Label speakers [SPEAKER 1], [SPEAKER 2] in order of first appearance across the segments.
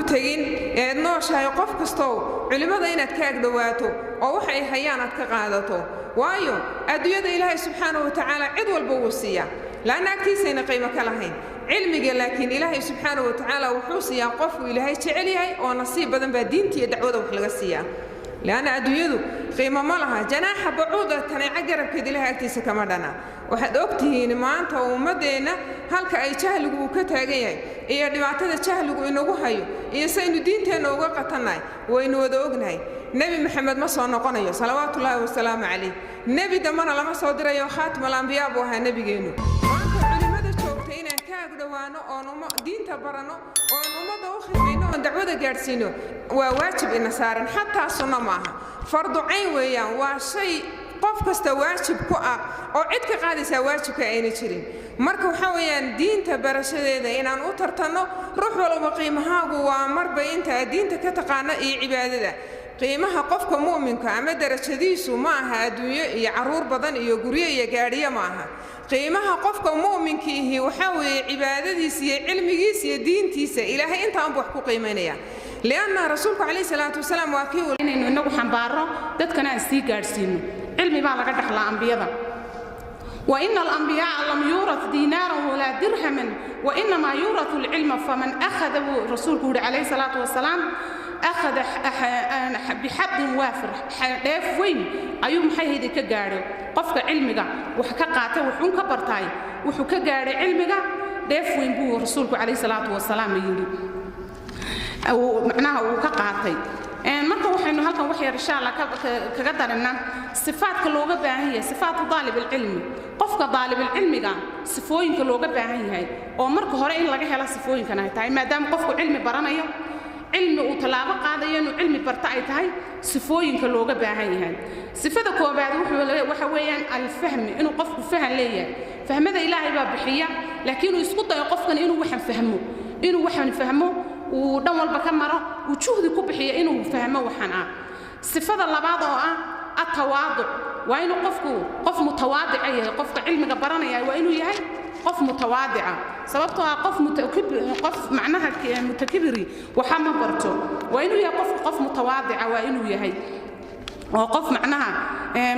[SPEAKER 1] Tegin eed nooshahay, qof kastow culimmada inaad ka agdhowaato oo waxa ay hayaan aad ka qaadato, waayo adduunyada Ilaahay subxaana wa tacaala cid walba wuu siiyaa, laanna agtiisayna qiimo ka lahayn cilmiga. Laakiin Ilaahay subxaana wa tacaala wuxuu siiyaa qofku Ilaahay jecel yahay, oo nasiib badan baa diinta iyo dacwada wax laga siiyaa, lianna adduunyadu qiimo ma laha. Janaaxa bacuuda, kaneeco garabkeed, Ilahay agtiisa kama dhana. Waxaad og tihiin maanta ummaddeenna halka ay jahligu uu ka taagan yahay iyo dhibaatada jahligu inagu hayo iyo saynu diinteenna uga qatannahay, waynu wada ognahay. Nebi Maxamed ma soo noqonayo, salawaatullaahi wasalaamu calayh. Nebi dambana lama soo dirayo, khaatimal ambiyaa buu ahaa nebigeennu. Maanta culimmada joogta inaan ka agdhowaano oon diinta baranno oon ummadda u khidmayno oon dacwada gaadhsiino waa waajib ina saaran. Xataa sunno maaha, fardu cayn weeyaan. Waa shay qof kasta waajib ku ah oo cid ka qaadaysaa waajibka ayna jirin. Marka waxaa weeyaan diinta barashadeeda inaan u tartanno. Ruux walba qiimahaagu waa marba inta aad diinta ka taqaano iyo cibaadada. Qiimaha qofka mu'minka ama darajadiisu ma aha adduunyo iyo carruur badan iyo guryo iyo gaadhiyo, ma aha. Qiimaha qofka mu'minkiihi waxaa weeye cibaadadiisa iyo cilmigiisa iyo diintiisa. Ilaahay intaanbu wax ku qiimaynaya, lianna Rasuulku calayhi salaatu wasalaam waa kii
[SPEAKER 2] Inaynu inagu xambaarno, dadkana aan sii gaadhsiino. Cilmi baa laga dhaxlaa ambiyada. وإن الأنبياء لم يورث دينارا ولا درهما وإنما يورث العلم، فمن أخذه، رسولك عليه الصلاة والسلام، أخذ بحظ وافر. Dheef weyn ayuu maxay hayday ka gaadhay qofka cilmiga wax ka qaatay, wuxuun ka bartaay, wuxuu ka gaadhay cilmiga dheef weyn buu Rasuulku calayhi salaatu wasalaam yidhi, macnaha uu ka qaatay. Marka waxaynu halkan wax yar insha Allah kaga darinaa sifaadka looga baahan yahay, sifaatu daalib alcilmi, qofka daalibulcilmiga sifooyinka looga baahan yahay, oo marka hore in laga helo sifooyinkan ay tahay, maadaama qofku cilmi baranayo, cilmi uu tallaabo qaadayo inuu cilmi barto ay tahay. Sifooyinka looga baahan yahay, sifada koobaad waxa weeyaan alfahmi, inuu qofku fahan leeyahay. Fahmada Ilaahay baa bixiya, laakiin uu isku dayo qofkan inuu waxan fahmo, uu dhan walba ka maro, uu juhdi ku bixiyo inuu fahmo waxan ah. Sifada labaad oo ah atawaaduc, waa inuu qofku qof mutawaadica yahay. Qofka cilmiga baranaya waa inuu yahay qof mutawaadica, sababtoo ah qof macnaha mutakibiri waxa ma barto. Waa inuu yahay qofku qof mutawaadica, waa inuu yahay oo qof macnaha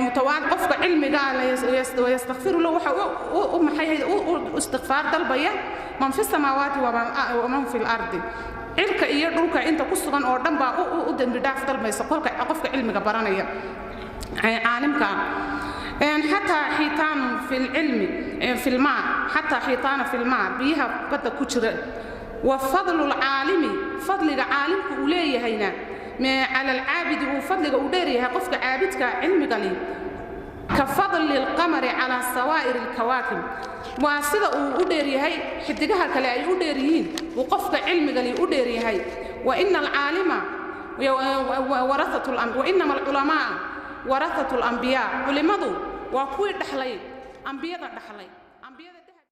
[SPEAKER 2] mutawaad qofka cilmiga yastakfiru lahu, waxa u maxay u istikfaar dalbaya man fi samaawaati waman fi lardi, cirka iyo dhulka inta ku sugan oo dhan baa u dembi dhaaf dalbaysa kolka qofka cilmiga baranaya, caalimka. Xataa xiitaan fi lcilmi fi lmaa, xataa xiitaana fi lmaa, biyaha badda ku jira. Wa fadlu lcaalimi, fadliga caalimku uu leeyahayna, cala alcaabidi, uu fadliga uu dheeryahay qofka caabidka cilmiga li, ka fadli alqamari calaa sawaa'ir alkawaakib, waa sida uu u dheeryahay xidigaha kale ay u dheer yihiin uu qofka cilmiga li u dheeryahay. Wa ina alcaalima warathatu, wainama alculamaa warathatu alambiyaa, culimmadu waa kuwii dhaxlay ambiyada dhaxlay.